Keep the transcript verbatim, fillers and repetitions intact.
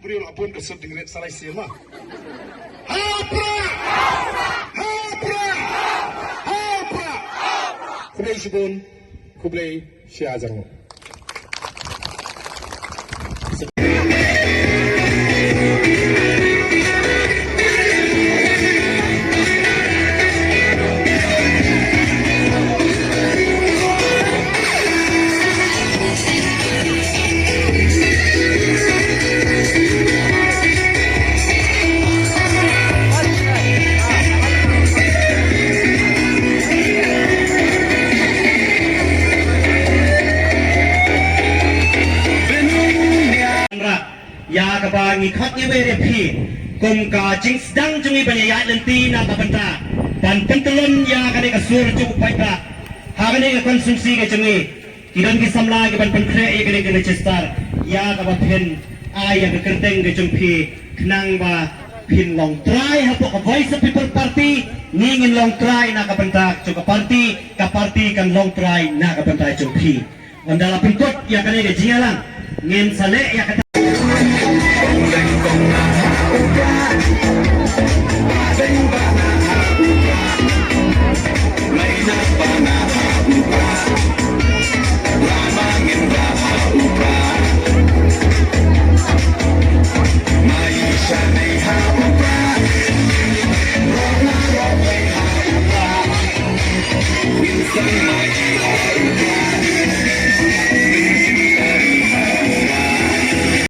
Uri la pun ka sut ding ret salai sima. Ha pra! Ha pra! Ha pra! Khublei shibun, khublei shihajar nguh. Ïa kaba ngi khot ïa phi kum ka jingsdang jong ngi ban ïaid lynti na ka bynta ban pyntyllun ïa kane ka sur jong u paidbah ha kane ka constituency ka jong ngi. Ki don ki samla ki ban pynkhreh ïa kane ka register ïa kaba phin ai ïa ka kyrteng ka jong phi khnang ba phin long trai hapoh ka Voice of People Party. Ngi ngin long trai na ka bynta jong ka party, ka party kan long trai na ka bynta jong phi. Ynda la pynkut ïa kane ka jingïalang ngin sa leh ïa kata.